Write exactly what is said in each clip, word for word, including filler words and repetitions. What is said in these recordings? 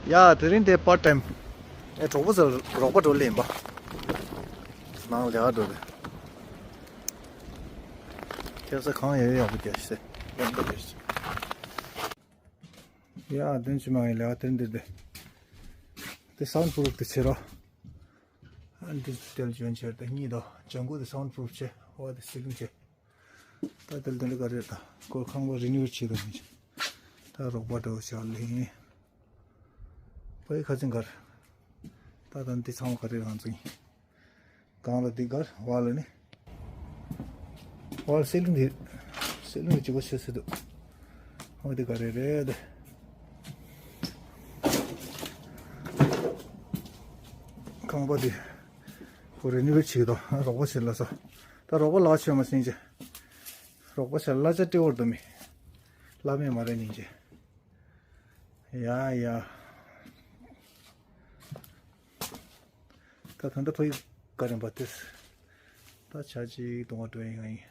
ཡ། དེ་རིང་དེ་པར་ཊ་ཊའིམ། ཨེ། གྲོགས་པོ་ཚོ་རོགས་པ་འགྲོ་ལེན་པ། ནང་ལས་ཀ་འགྲོ་རེད། ཁྱེད་ཚོ་གང་ཡོད་ཡག་པོ་རྒྱག་ཤིག་ཡག་པོ་རྒྱག་ཤིག་ཡ། དོན་ཆུ་མ་ཡིན་ལས་ཀ་དེ་འདིར་དེ། དེ་སའུན་ཌི་པུ་རུབ་དེ་ཆེ་རོ། ཨ། འདི་དེ་ལ་འཇོན་ཆེར་དེ་གཉིས་དོ། ལྗང་གུ་དེ་སའུན་ཌི་པུ་རུབ་ཆེ། འོ་དེ་སི་ལིང་ཆེ། ད་དེ་ལ་དེ་འདྲ་ག་རེ་རེད། ད་ཁོ་ཁང་པ་རི་ནི་ཝེཊ་བྱེད་དོ་ནི། ད་རོགས་པ་འགྲོ་བྱ་ལེན། ཕ་ཡི་ཁ་ཚིག་གར། ད་ད་འདི་ཚང་མ་ག་རེ་རང་ཚོ་ཡིན། གང་ལ་འདི་གར་བ་ལ་ནི། བ་ལ་སི་ལིང་འདི། སི་ལིང་འདི་གཅིག་པོ་ཆེ་སི་འདུག་འོ་འདི་ག་རེ་རེད། ཁང་པ་འདི། ཁོ་རི་ནི་ཝེཊ་བྱེད་དོ། རོགས་པ་བྱེད་ལ་སོ། ད་རོགས་པ་ལག་ཆོད་མ་སེང་ཅེ། རོགས་པ་བྱེད་ལ་ཅ་ཏི་བོར་དུ་མི། ལ་མེ་མ་རེ་ནིང་ཅེ། ཡ་ཡ། ད་ད་ལྟ་ཕ་ཡུལ་ག་རེ་འབའ་ཏེས། ད་ཆ་ཅིག་གཏོང་བ་འགྲོ་ཡིན་ང་ཡིན།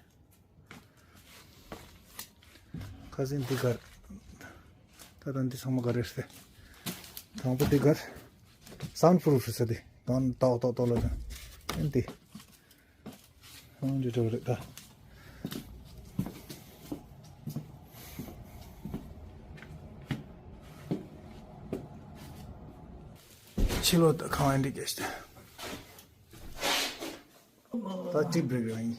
ཁ་སང་འདི་གར། ད་ད་འདི་ཚང་མ་ག་རེ་རེད། དང་པོ་འདི་གར། སའུན་ཌི་པུ་རུབ་རེད་ས་འདི། གང་ཏོག་ཏོག་ཏོག་ལ་ད། ཨེ་འདི། ཨང་། འདི་འདྲ་རེད་ད། ཕྱི་ལོགས་ད་ཁང་བ་འདི་གས་ད། ད་ཊི་བྷི་རེག་རང་ཡིན།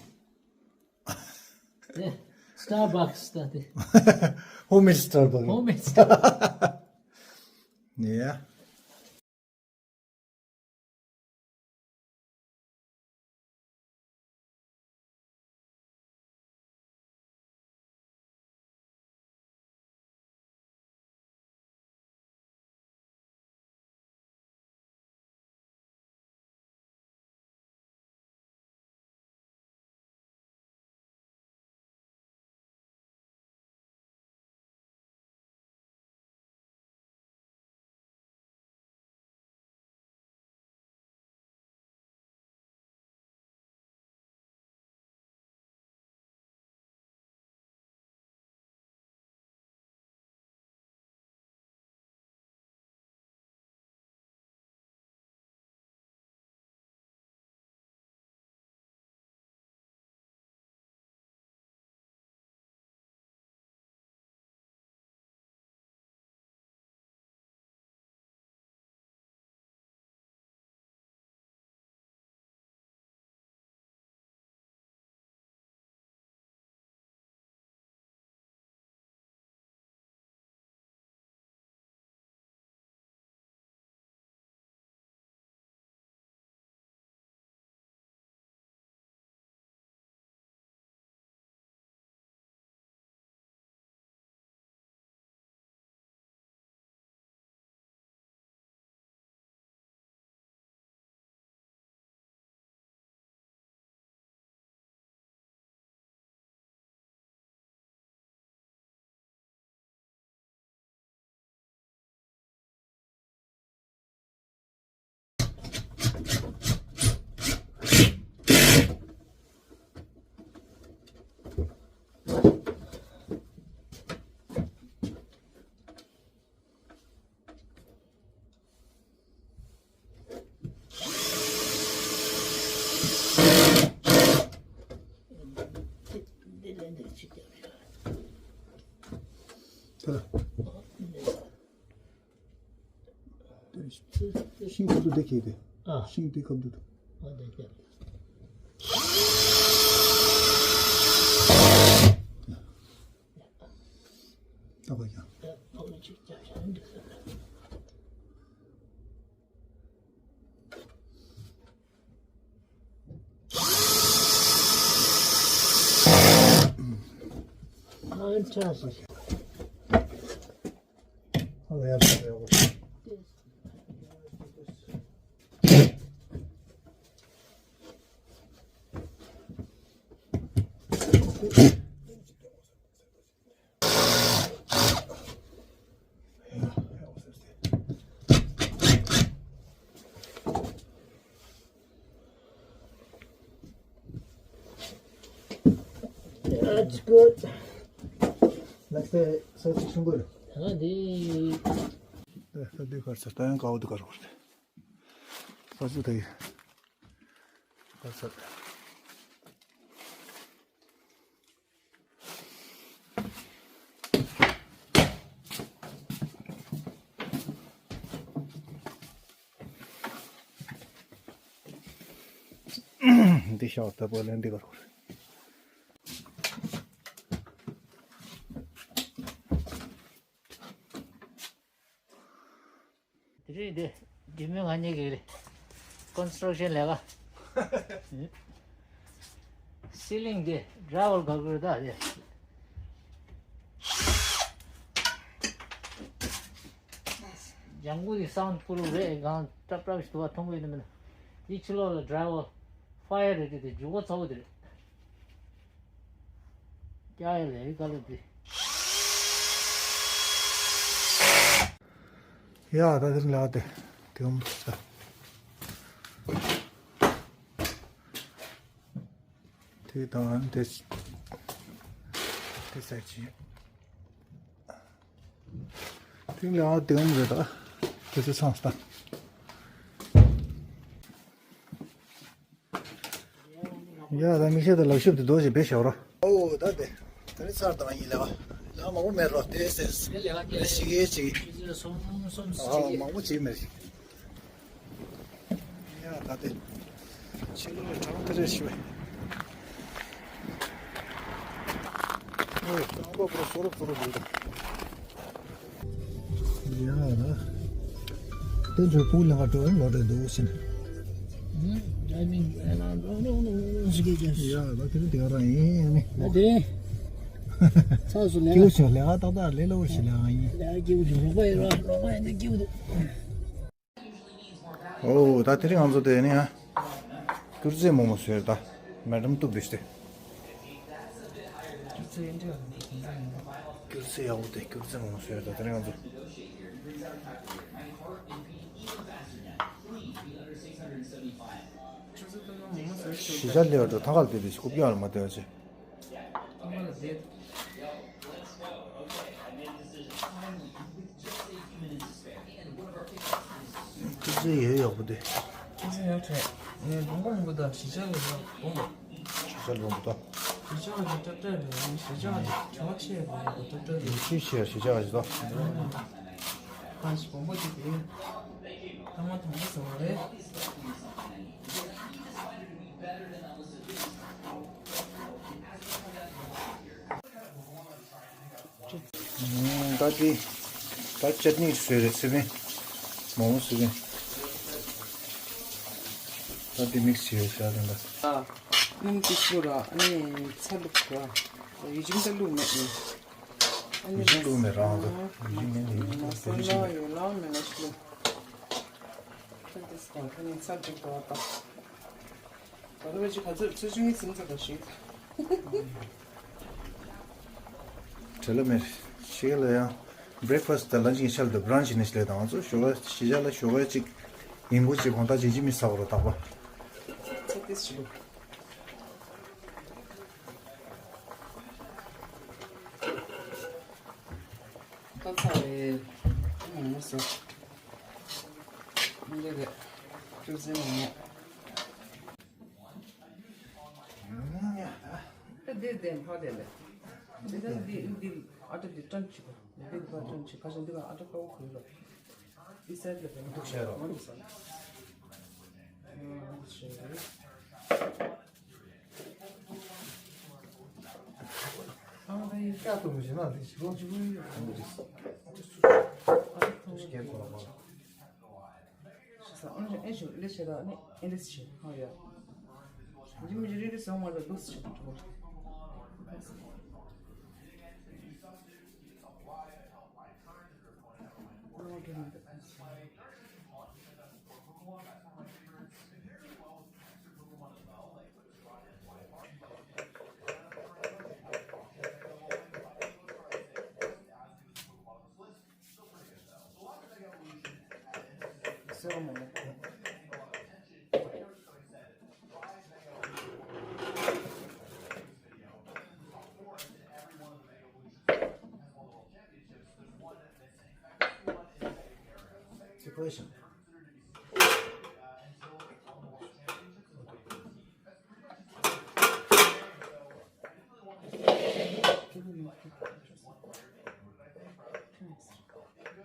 ཨེ། སི་ཊར་བྷག་སི་ད་དེ། ཧོམ་མེཌ་སི་ཊར་བྷག་སི། ཧོམ་མེཌ་སི་ཊར་བྷག་སི། ཡ། ཤིང་ཁ་ཐུག་དེ་ཁེལ་ཏེ། ཨ། ཤིང་དེ་ཁ་ཐུག་ཏུ། ཨ། དེ་ཁེལ། ད་ག་ཡང་། Fantastic. That's good. Next day, so it's good. ད་དེ། ད་འདི་གར་ས་ད་ཡང་ཀའོ་འདི་གར་བར་ཏེ། ས་ཚུ་ད་ཡི་གར་ས། འདི་ཤ་ད་པོ་ལེན་འདི་གར་བར། དེ་རིང་འདི་རྒྱུ་མི་ང་གཉིས་ཀྱི་ཀོན་སི་ཊྲག་ཤན་ལས་ཀ། སི་ལིང་འདི་ཌ་རའི་ཝལ་ག་དགོས་ད་དེ། ལྗང་གུ་འདི་སའུན་ཌི་ཀུ་ལུག་རེད། གང་ཀྲབ་ཀྲབ་ཞིག་འདུག་པ། མཐོང་གི་ཡོད་ན་མིན་ན། འདི་ཕྱི་ལོགས་ལ་ཌ་རའི་ཝལ་ཕ་ཡར་རེད་དེ། དེ་འཇུག་སྒོ་ཚ་པོ་དེ་རེད། ཀྱ་ཡ་ལེ་ཀ་ལེ་དེ། ཡ་ད་དེ་ལ་དེ་དེ་འོང་ས། དེ་དང་དེ་དེ་ས་ཅི། དེ་ལ་དེ་འོང་རེད་ད། དེ་ཚོ་ཚང་ས། ཡ་ད་མིག་ཤེལ་དང་ལག་ཤུབས་དེ་རྡོ་ཞིག་བེད་ཤོག་རོ། ཨོ་ད་དེ་ད་ནི་ཚར་དང་ཡིན་ལ་བ། ལ་མང་པོ་མེད་རོ། དེ་སེ་ལ་ཞིག་གེ་ཅིག་ཨ་མང་པོ་ཅིག་མེད། ཡ་ད་དེ་ཕྱི་ལོགས་ལ་གྲང་དེ་རེ་ཞིག་བས། ཨོ་གྲང་པོ་པོ་སོ་རོ་སོ་རོ་འདུག་ད། ཡ་ད། དེ་ཚོའི་སྤུ་ལ་ང་འགྲོ་ལོ་རེ་འདུག་ཟིན། ཡ་ད་དེ་རིང་དེ་ག་རང་ཡིན་ནི། ད་དེ་རིང་ཚ་སུ་ལས་སྐྱིད་པོ་བྱུང་། ལས་ཀ་ཏག་ཏག་ལས་སླ་པོ་ཞིག་ལས་ཀ་ཡིན། ལས་ཀ་སྐྱིད་པོ་བྱུང་། རོགས་པ་ཡིན་རོགས་རོགས་པ་ཡིན་ན་སྐྱིད་པོ་འདུག་ཨོ་ད་དེ་རིང་ང་ཚོ་དེ་ནི་ཨ། སྐྱུར་རྩི་མོག་མོག་བཟོས་ད། མེ་ཌམ་ཏུ་བིས་ཏེ། སྐྱུར་རྩི་ཡག་པོ་དེ་སྐྱུར་རྩི་མོག་མོག་བཟོས་ད་དེ་རིང་ང་ཚོ། གཞིས་ཆགས་སླེབས་པ་འགྲོ་ཐང་ཁ་ལ་བསྡད་དེ་རྐུབ་བཀྱག་ལ་མ་བསྡད་པ་བྱས། ཐང་ཁ་ལ་བསྡད། སྐྱུར་རྩི་ཡོད་ཡག་པོ་དེ། སྐྱུར་རྩི་ཡག་གྲས། ངས་ལུང་པ་ལུང་པ་དང་གཞིས་ཆགས་ལ་ཡག་སྦོམ་པ། གཞིས་ཆགས་ལུང་པ་དང་། གཞིས་ཆགས་ལ་ཡག་སྟབས་བདེ་རེད། གཞིས་ཆགས་ལ་གྲོང་ཁྱེར་ལ་ཡག་སྟབས་བདེ་རེད། ཤུལ་ཤུལ་གཞིས་ཆགས་ལ་ཡག་ད། གང་ཞིག་སྦོམ་པ་ཅིག་དེ་ཐང་མ་ཐང་མ་ཟེར་བ་རེད། ད་དེ་ད་ཅད་ནི་བཟོས་རེད། སི་པན་མོག་མོག་སི་པན། ད་དེ་མིག་སི་བྱས་ཡོད་ཤག་དེ་འདྲ། ཨ། སྣུམ་གཅིག་བླུགས་ར། ཨ་ནི་ཚྭ་བླུགས་ར། ཡུ་ཅིང་ད་བླུགས་མེད་ནི། ཨ་ནི་ཡུ་ཅིང་བླུགས་མེད་རང་ཚོ་ཡུ་ཅིང་མེད་ནི་ཡུ་ཅིང་མ་ས་ལ་ཡོད་ལ་མེད་ལ་ཞིག་བླུགས། ད་དེ་སྐོར་ཨ་ནི་ཚྭ་གཅིག་དོ་ད། ད་ལོ་ཅིག་ག་ཚོད་ཚོད་ཅིག་ངའི་སེམས་ཚ་ད་ཞིག་བྲེལ་ལ་མེད། ཤེས་ལ་ཡང་། བྷི་རེག་ཕ་སི་དང་ལན་ཅི་གི་ཆ་ལ་དུ་བྷི་རན་ཆི་ནི་ཞིག་ལས་དང་ང་ཚོ་ཞོགས་ཀ་གཞིས་ཆགས་ལ་ཞོགས་ཀ་ཅིག་ཉིན་གུང་ཅིག་དགོང་དག་ཅིག་ཅི་མི་ཟ་བ་རོ་དག་པ། ཚ་ཏིས་ཞིག་ད་ཚ་རེད། མོག་མོག་ཟ། མི་འདྲ་རེད། སྐྱུར་རྩི་མོག་མོག་ད་འདི་བསྟན་ཕ་དེ་ལས། འདི་ད་འདི་འདི་ཨ་ཏི་འདི་ཀྲམ་ཅིག་གོ། འདི་འདི་ཕ་ཀྲམ་ཅིག་ཁ་ཤས་འདི་ལ་ཨ་ཏི་ཀའོ་ཁུལ་ལ། འདི་སེར་ལ་བསྟན་འདུག་ཤེས་རོགས། མ་འདུག་ས། ཨ་འདུག་ཤེས་རེད། ཨ་ད་ཡིན་ཀ་ཏུ་མི་ཤེས་ན་འདི་ཞིག་ལོ་ཅིག་ཨ་འདུག་ཤེས། ཨ་ཏི་ཀའོ་ཁུལ་ལ་མ། ཤེས་ས་ཨ་ནི་ཨེ་ཞུ་ལེ་ཤེས་ད་ནི་ཨེ་ལེ་ཤེས་ཧ་ཡ། ཇི་མི་ཇི་རི་རི་སོང་བ་ལ་ལུས་ཤེས་ཐུབ། ལྟོས་ཤིག་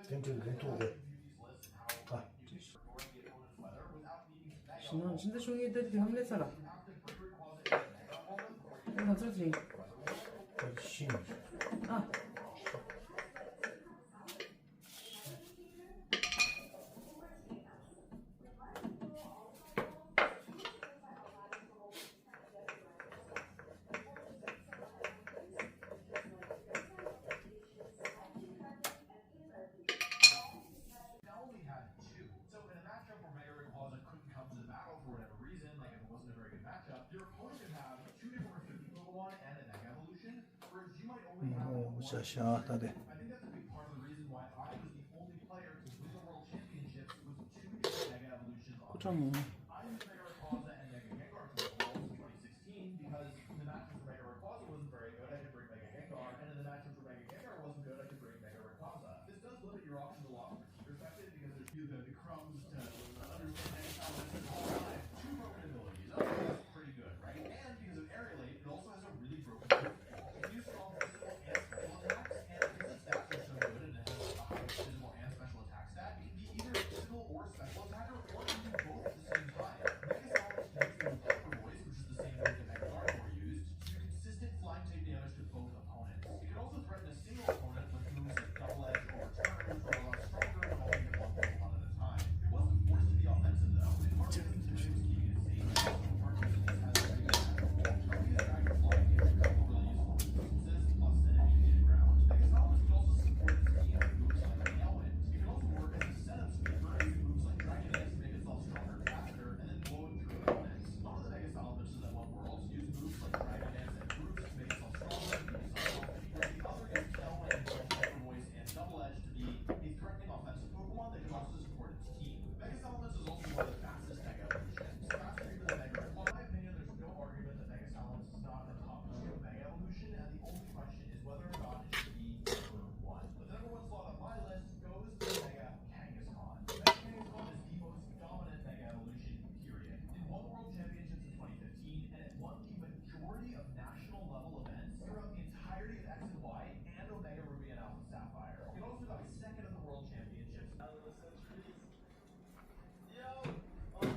དེ་འདྲའི་ལུང་ཐོག་རེད། ཨ། ཞིང་ནང་ཕྱི་ཟླ་བཅུ་གཉིས་ཏ་རིག་གི་ཧམ་ལས་ཚར་ལ། ང་ཚོ་ཅིག་ཨ། ཨོ་ཤ་ཤ་ད་དེ། ཁོ་ཁྲ་མོ།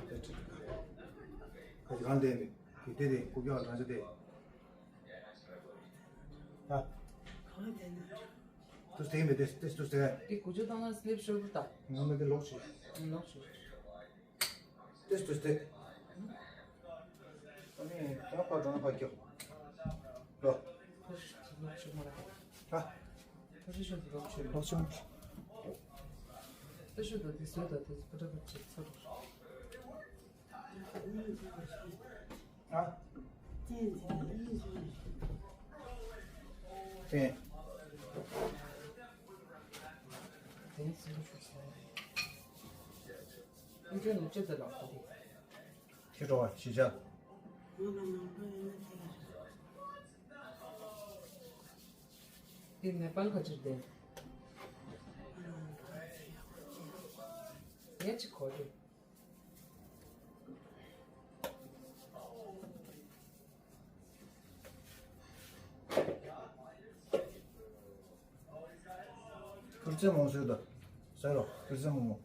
ཁ་ཅིག་གང་ལྡན་མེད། དེ་དེ་རེད། རྐུབ་ཀྱོག་རང་ཅག་དེ། ཨ། གང་ལྡན་ན། དུས་དེ་མེད་དེ་དེ་དུས་དེ། དེ་དགུ་བཅུ་ཐང་ན་སླེབས་ཤོར་བུ་ད། ང་མི་དེ་ལོག་ཆེ། ལོག་ཆེ། དེ་དུས་དེ། ཨ་ནི་ད་ཕར་འགྲོ་ན་ཕར་སྐྱོད། ལོ། ལོག་ཆེ་མ་ར། ཨ། ཕར་ཤོར་ལོག་ཆེ། ལོག་ཆེ། ད་ཤོད་ད་དེ་བཟོས་ད་དེ་ཕ་ཏྲ་ཕ་ཏྲ་ཚར། ཨ། ཏན། ཏན་སྲིད་ཞུ་སོང་། ཨིན་ཏྲེ་ནེ་ཅི་ཟེར་ལགས་ཁོ་དེ། ཁྱེད་འགྲོ་བ་ཞི་བྱ། དེ་ནེ་པཱལ་ག་ཅིར་བསྡད། ངས་ཅི་གོ་རེད། ཁུར་ཚེ་མོང་སོད་དོ། ཟེར་རོ། ཁུར་ཚེ་མོང་མོ།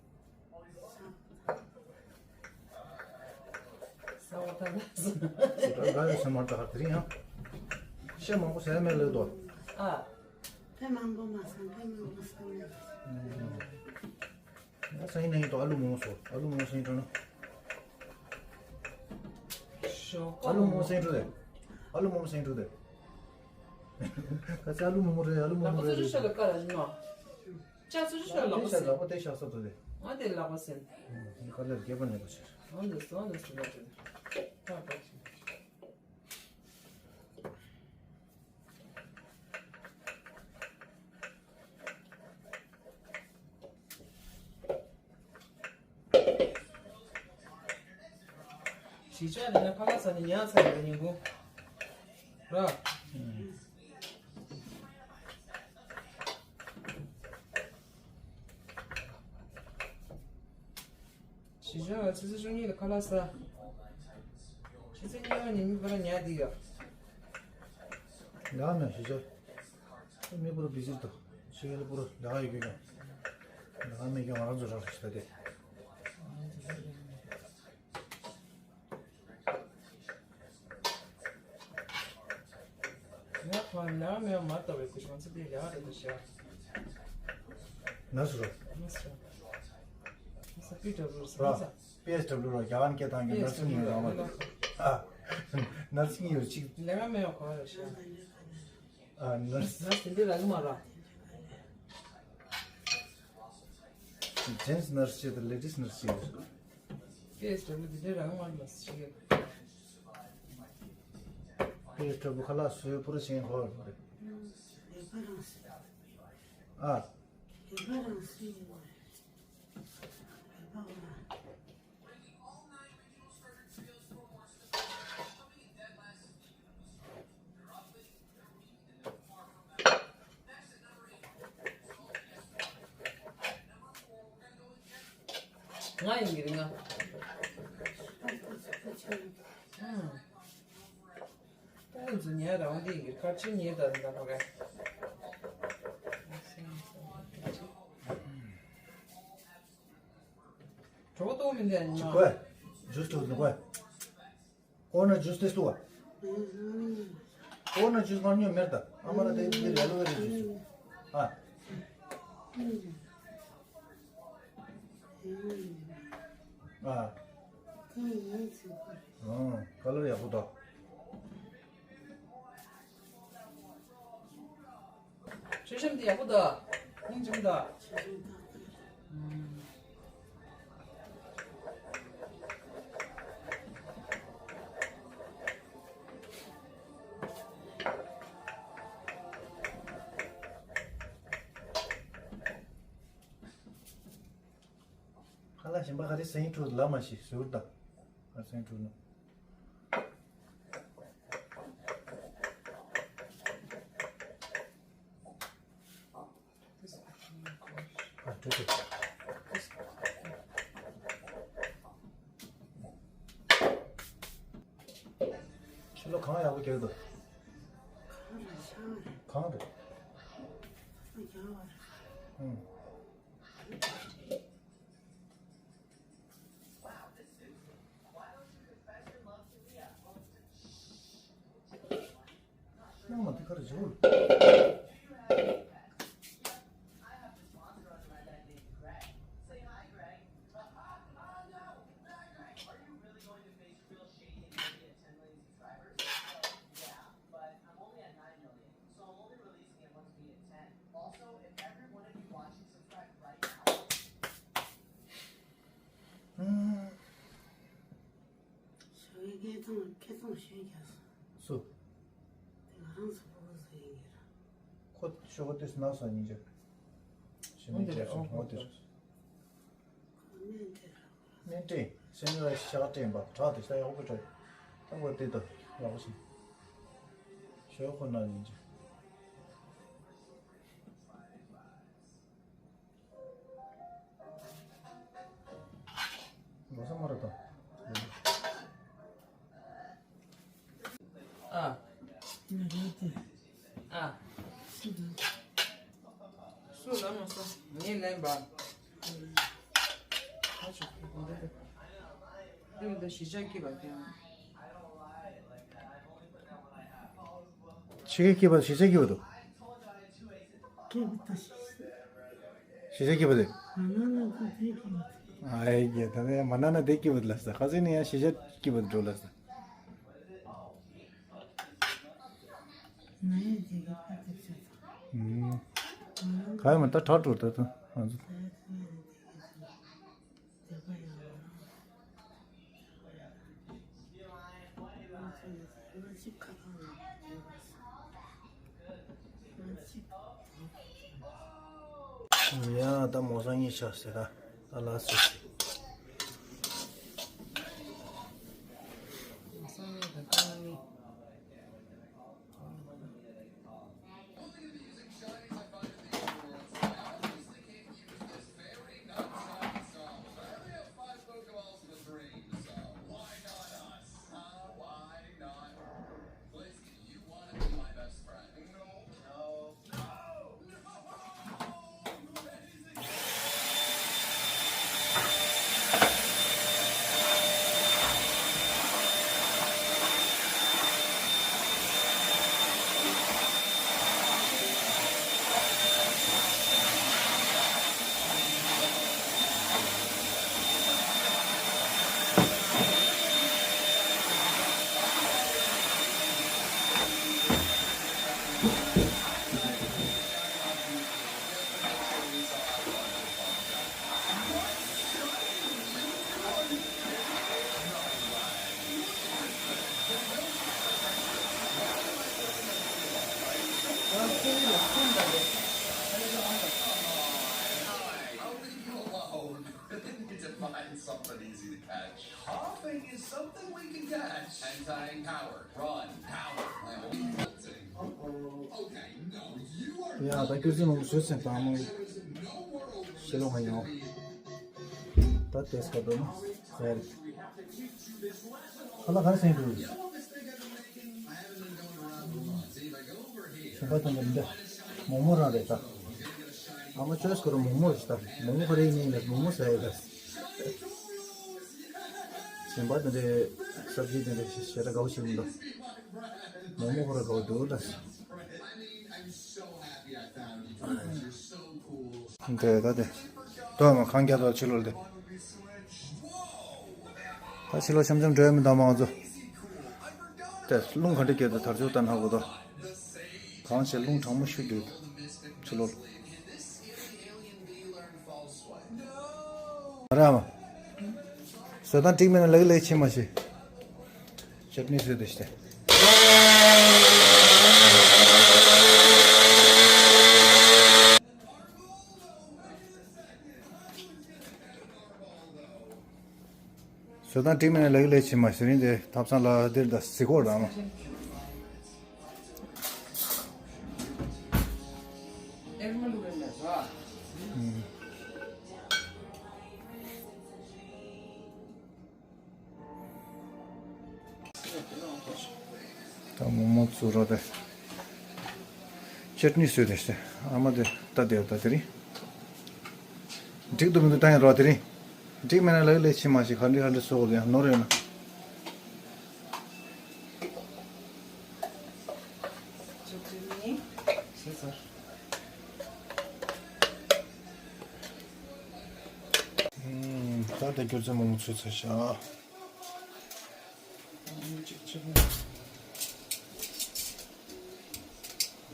ས་འོ་ད་ད་ས། ད་ད་ཡོད་སེམས་མ་ད་དེ་རིང་ཡང་། ཤ་མང་པོ་ཟ་མེད་ལེ་དོ། ཨ། ཕེ་མང་པོ་མ་ཟ། ཕེ་མང་པོ་ཟ་མེད། ཨ། སང་ཉིན་ནས་ཡིན་དོ། ཨ་ལུ་མོ་སོ། ཨ་ལུ་མོ་སང་ཉིན་འགྲོ་ན། ཤོ། ཨ་ལུ་མོ་སང་ཉིན་འགྲོ་དེ། ཨ་ལུ་མོ་སང་ཉིན་འགྲོ་དེ། ཁ་ཚ་ཨ་ལུ་མོ་རེད། ཨ་ལུ་མོ་ལག་པ་རེད། ཚུར་ཤོ་ལ་ཀ་ར་ཉོ། ཅ་ཚུར་ཤོ་ལག་པ་དེ་ཤ་ཟ། ལག་པ་དེ་ཤ་ཟ་དོ་དེ། ང་དེ་ལག་པ་སེམས། ཁ་ལར་རྒྱབ་པ་ནས་པ་ཤེས། ང་དེ་སོང་དེ་སུ་ལ་དེ། ཁ་པ་ཤེས། གཞིས་ཆགས་ནས་ཕ་ལ་ས་ནས་ཉག་ཚ་ཡོད་ཉིན་གུང་ར། ཇི་བྱུང་ལ་ཆུ་ཚོད་བཅུ་གཉིས་ལ་ཁ་ལག་ཟ། ཆུ་ཚོད་གཉིས་པ་ནས་མི་ཕར་ཉལ་བསྡད་ཡོད། ལགས་མེད་ཞུ་ཆ། མི་པོར་བི་ཟིར་དང་ཤི་ཡལ་པོར་ལགས་ཡོད་ཀྱང་། ལགས་མེད་ཀྱང་ང་རང་ཚོ་རང་ཞིག་ད་དེ། ང་ཁོང་ལ་མེད་མ་ལྟ་བའི་སྐུ་ཞབས་ཚེ་འདིའི་ལས་ཀ་རེད་ཤག་ན་སུ་རོ། ན་སུ་རོ། ས་པི་ཏྲ་བུ་ར་ས་ས། པི་ཨེས་ཏྲ་བུ་ར་རྒྱ་གར་སྐད་ཐང་གི་ནར་སིང་ཡོད་རང་བ། ཨ། ནར་སིང་ཡོད་ཅིག་ལས་ཀ་མེད་ཡོད་ག་རེ་ཤག་ཨ། ནར་སི། ནར་སི་འདི་ར་གི་མ་ར། ཇེན་སི་ནར་སི་ཅེས་དང་ལེ་ཌི་སི་ནར་སི་ཅེས། ཀེ་ཨེས་ཌབ་ལུ་འདི་འདྲའི་རང་དབང་ལ་ཞིག་ཡོད། ཀེ་ཨེས་ཌབ་ལུ་ཁ་ལག་བཟོས་པོ་ར་ཞིག་ཡིན་ཧོ། ལས་ཀ་རང་སེ། ཨ། ལས་ཀ་རང་སེ་ཡིན་ནོ། ལས་ཀ་འོ་ན། ང་ཡིན་གྱི་རེད་ང་། ཨང་། ཏོག་ཙམ་ཉལ་རང་དེ་ཡིན་གྱི་གར་ཆེན་ཉལ་དང་འདྲ་མ་ག་གྲོགས་ཏོག་མི་འདྲ་ཡིན་ན། ཇུས་ཏོག་ནི་གོ། ཨོ་ན་ཇུས་ཏེ་སུ་བ། ཨོ་ན་ཇུས་མར་ཉོ་མེར་ད། ཨ་མ་ན་དེ་དེ་ཡ་ལོ་ཝེ་ར་ཇུས། ཨ། ཨ། ཨང་། ཀ་ལར་ཡག་པོ་འདུག་མཆོད་བཤམས་འདི་ཡག་པོ་འདུག་སྙིང་རྗེ་མོ་འདུག་ཁ་ལག་གཞན་པ་ག་རེ་ཟ་ཡིན་འགྲོ་ལབ་མ་ཤེས་ཟུར་དང་། ག་རེ་ཟ་ཡིན་འགྲོ་ན། ཨ་འགྲོ་འགྲོ། ཕྱི་ལོགས་གངས་ཡག་པོ་རྒྱག་འདུག་གངས་རེད་ཤག་རེད། གངས་རེད། ཨ་རྒྱག་པ་རེད། ཨང་། ནང་མ་དེ་ག་རེ་བྱེད། ཨང་། ཞོགས་ཀས་སྐད་གཏོང་སྐད་གཏོང་ཞུས་རྒྱག་སོང་། སུ། དེ་ང་རང་ཚོ་ཕྲུ་གུ་ཚོ་ཡིན་གྱི་ར། ཁོ་ཤོག་གུ་དུས་ནག་སོང་ཉིན་ཅིག་ཞི་མི་འོ་དེ་རེད་ཨོ་ཁོ་དེ་རེད། ཁོ་སྨན་དེ་ར། སྨན་སྤྲད་སེམས་ལ་ཤ་སྤྲད་པ་བྲག་དེ་ཤ་ཡག་པོ་སྤྲད། ད་ཁོ་དེ་ད་ཡག་པོ་ཞིག་ཞོག་ཁོ་ན་ཉིན་ཅིག་ལོ་ས་མ་ར་ད། ཨ། ཨ། སུ་ལ་མ་ས་ངས་ལན་པ། ཨ་ཆུ། འདི་འདི་གཞིས་ཆགས་སྐྱིད་པ་ཀྱང་། ཕྱི་རྒྱལ་སྐྱིད་པ་གཞིས་ཆགས་སྐྱིད་པ་འདུག་སྐྱིད་པ་ད་གཞིས་ཆགས་སྐྱིད་པ་དེ། མ་ན་ན་ད་དེ་སྐྱིད་པ་དེ། ཨ་ཡེ་ད་ནི་མ་ན་ན་དེ་སྐྱིད་པ་དེ་ལ་ས་ཁ་སང་ནས་ཡང་གཞིས་ཆགས་སྐྱིད་པ་དེ་འགྲོ་ལ་ས། ན་ཡ་དེ་ག་ཕ་དེ་ཆ་ད། ཨུམ། ག་ཡ་མ་ད་དྲག་འགྲོ་ད་ད་ང་ཚོ། ཡ་ད་མོ་སང་ཉིན་ཆགས་ཟེར་ད་ད་ལ་སུ་ཞིག Need to find something easy to catch. Coughing is something we can catch. Anti-power. Run. Power. Okay, no, you are ཡ་ད་ཁྱོད་ཚོ་ནང་བཟོས་ཟིན་ད་མོ་ཤི་ལོ་ང་ཡོང་། ད་ཏེས་ཀ་དོ་ན་ཟེར། ཁ་ལག་ག་རེ་ཟེར་འདུག་གཞན་པ་དང་འདྲ་མོག་མོག་རང་རེད་ད། ཨ་མ་ཅོས་ཁོ་རང་མོག་མོག་རེད་ད། མོག་མོག་ཁོ་རེ་ཡིན་ནའི་མོག་མོག་ཟ་ཡོད་ད། གཞན་པ་དེ་འདྲའི་སབ་ཇི་དེ་འདྲའི་ཞེ་དྲག་དགའ་པོ་ཞིག་མི་འདུག་མོག་མོག་ཁོ་རང་དགའ་པོ་འདུག་ད། འདི་ད་དེ། དོ་མ་ཁང་རྒྱ་དོ་ཕྱི་ལོགས་དེ། ད་ཕྱི་ལོགས་འཆམ་འཆམ་འགྲོ་ཡ་མི་འདུག་མང་ཚོ། དེ་རླུང་ག་འདྲ་སྐྱེས་དུ་དར་ཚུགས་ལྟ་ན་གོ་དོ། གང་བྱས་རླུང་གྲང་མོ་ཤུགས་འདུག་ཕྱི་ལོགས། ར་མ། བཟོ་སྟངས་འགྲིག་མེད་ན་ལག་ལས་ཕྱིན་མ་ཤེས། ཅེབ་ནི་བཟོས་ཏེ་ཤྟེ། བཟོ་སྟངས་འགྲིག་མེད་ན་ལག་ལས་ཕྱིན་མ་ཤེས་རིང་དེ་ཐབ་ཚང་ལ་དེར་ད་སི་ཀོར་ར་མ། ད་མོག་མོག་བཙུགས་རོགས་དེ། ཅེབ་ནི་བཟོས་ཏེ་ཤྟེ། ཨ་མ་དེ་ད་དེ་ད་དེ་རིང་། འགྲིག་འདུག་མི་འདུག་ལྟ་ཡང་རོགས་དེ་རིང་། འགྲིག་མེད་ན་ལག་ལས་ཕྱིན་མ་ཤེས་ག་འདྲ་ག་འདྲ་བཟོ་དགོས་ཡང་ནོར་ཡོད་ན། ད་ལྟ་སྒྱུ་རྩལ་མང་པོ་ཚུད་ཚར་ཤག་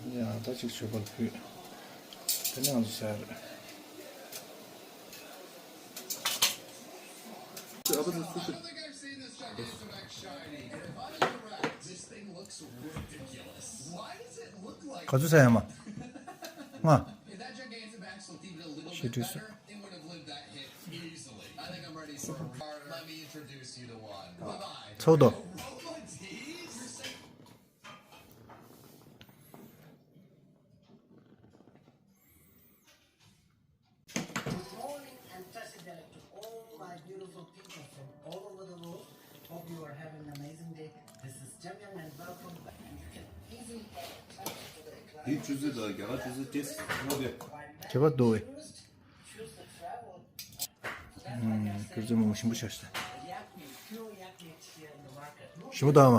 ཡ་ད་ཅིག་མཆོད་པར་ཕུལ། དེ་ནས་ང་ཚོ་ཟ་ཡ་རེད། ག་ཚོད་ཟ་ཡ་མ། ང་། ཤི་དུས་སུ། ཚོགས་དོ། Good morning and Tashi Delek to all my beautiful people from all over the world. Hope you are having an amazing day. This is Jamyang and welcome back. You can easily get in touch with the དེའི་ཆུ་ཚོད་དང་རྒྱ་གར་ཆུ་ཚོད་ཏེས་ལྔ་བརྒྱ། བྱེད་པ་འདུག་བས། ཨུམ། ཁྱོད་ཚོས་མོ་ཞིམ་པོ་བྱས་ཤག་ཞིམ་པོ་འདུག་ཨ་མ།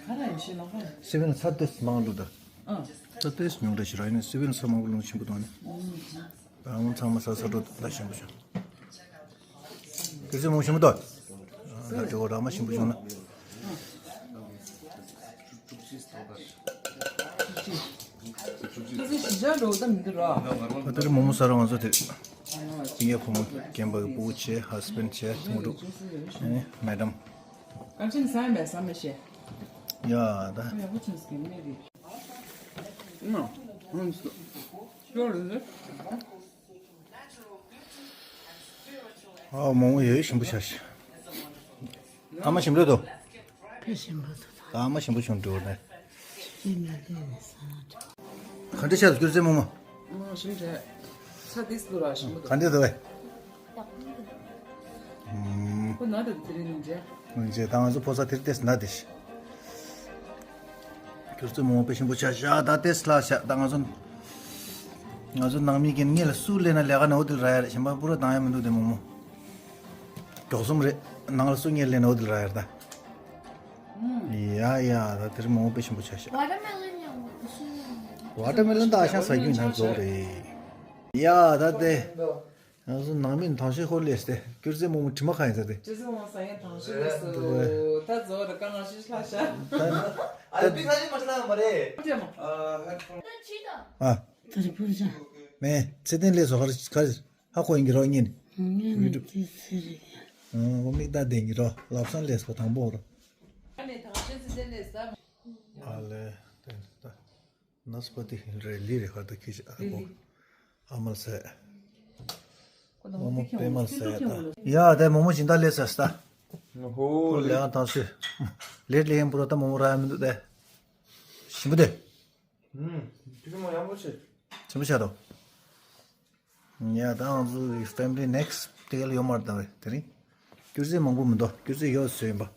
ག་རེ་ཡིན་ཤེས་ལ་ཧ། སི་བན་ཚ་ཏོས་མང་ལུ་ད། ཨ། ཚ་ཏོས་ཉུང་འདྲ་ཞིག་ར་ཡིན་ན་སི་བན་ཚ་མང་པོ་ལུང་ཆེན་པོ་དང་ནི། ཨུམ། ད་ཨང་ཚང་མ་ས་ས་འགྲོ་ད་ཞིམ་པོ་བྱུང་། ཁྱེད་ཚོས་མོ་ཞིམ་པོ་འདུག་ད་འགྲོ་ར་མ་ཞིམ་པོ་བྱུང་ན། ཁྱེད་ཚོས་ཞི་འཇགས་འགྲོ་ད་མི་འདུག་ར། ད་ལྟ་རེ་མོ་མོ་ཟ་ར་ང་ཚོ་དེ། སྤུན་ཀྱག་ཕོ་མོ་རྒན་པ་གི་སྤུ་གུ་བྱས་ཧ་སི་བན་བྱས་ངོ་དྲུག་ཨེ་མེ་ཌམ། ཀམ་ཆེན་ཟ་ཡ་མེད་ཟ་མི་ཤེས། ཡ་ད། ཡག་པོ་བྱུང་ཟེར་མེད་རེད། ཨ། ཧུམ། ཤོར་རེད། ཨ་མོ་མོ་ཡོད་ཞིམ་པོ་ཆགས་ཤག་ཨ་མ་ཞིམ་རེད་དོ། ཕེ་ཞིམ་པོ་དོ། ཨ་མ་ཞིམ་པོ་བྱུང་འགྲོ་ནས། ཅི་མ་ལས་ནས་ས་ན་འགྲོ། ག་འདྲ་ཤག་སྐྱུར་རྩེ་མོ་མོ། ཨ་ཞིམ་རེད། ཚ་ཏིས་དུ་ར་ཞིམ་པོ་དོ། ག་འདྲ་འདུག་བས། ཁོ་ན་དེ་དེ་རིང་ནས་མཇལ། ནས་མཇལ་ད་ང་ཚོ་ཕོ་གསར་དེར་ཏེས་ན་དེ་ཤི། ཁྱོད་ཚོ་མོ་དཔེ་ཞིམ་པོ་ཆགས་ཤག་ད་ཏེས་ལ་ཤག་ད་ང་ཚོ། ང་ཚོ་ནང་མི་གིན་ངེད་ལ་སུ་ལས་ན་ལས་ཀ་ན་འོ་དེ་ལ་ར་ཡ་རེད་གཞན་པ་པུ་ར་དང་ཡ་མི་འདུག་དེ་མོ་མོ། མགྱོགས་སོམ་རེད་ནང་ལ་སུ་ངེད་ལས་ན་འོ་དེ་ལ་ར་ཡ་རེད་ད། ཡ་ཡ་ད་དེར་མོ་དཔེ་ཞིམ་པོ་ཆགས་ཤག Watermelon ཡང་མ་ཞིམ་ཡང་མ། Watermelon ད་ཨ་ཞང་ཟ་རྒྱུ་ན་རྫོགས་རེད། ཡ་ད་དེ། ང་ཚོ་ནང་མི་དང་ཤོས་ཧོར་ལས་སྟེ་སྐྱུར་རྩི་རྨོ་མོ་དྲི་མ་ཁ་ཡིན་ཟེར་ཏེ། སྐྱུར་རྩི་རྨོ་མོ་ས་ཡ་དང་ཤོས་ལས་སོ། ད་རྫོགས་ར་ཀ་ང་ཤི་ཤི་ལྷ་ཤ། ད་ཨ་པི་ཁ་ཤི་མ་ཤི་ལྷ་མ་རེད། ཨ་ཅེ་མ། ཨ། ད་རི་པུར་ཅང་། མེ་ཚེ་བརྟན་ལས་སོ་ཧར་ཧར་ཧ་གོ་ཡིན་གྱི་རོགས་ཉིན། ངས་ནི་ཏི་སི་རི། ཨོ་མིག་ད་དེ་གྱི་རོགས་ལབ་སང་ལས་སོ་དང་པོ་རོ། ཨ་ནི་དང་ཤོས་ཚེ་བརྟན་ལས་ས། ཨ་ལེ། དེ་ད། ནས་པ་ཏི་རེ་ལི་རེ་ཧར་ད་ཁི་ཤ་ཨ་ལི་ལི། ཨ་མལ་སེ། ཁོ་ད་མོ་མོ་མོ་པེ་མལ་སེ་ད། ཡ་དེ་མོ་མོ་སྦྱིན་བདག་ལས་ས་སྟ། ཧོ་ལེ་ཨང་ཐང་སུ། ལེ་ལེ་ཡན་པུ་ར་ད་མོ་མོ་ར་མི་འདུག་དེ། ཞིམ་པོ་དེ། ཧུམ། ཏི་ཀི་མོ་ཡག་པོ་ཆེ། ཞིམ་པོ་ཆེ་དོ། ཡ་ད་ང་ཚོ་གི་ཕེ་མི་ལི་ནེག་སི་ཊི་དེ་ག་ལ་ཡོད་མ་རེད་ད་བས་དེ་རིང་། སྐྱུར་རྩི་མང་པོ་མི་འདུག་སྐྱུར་རྩི་ཡོད་ཟོས་ཡིན་པ།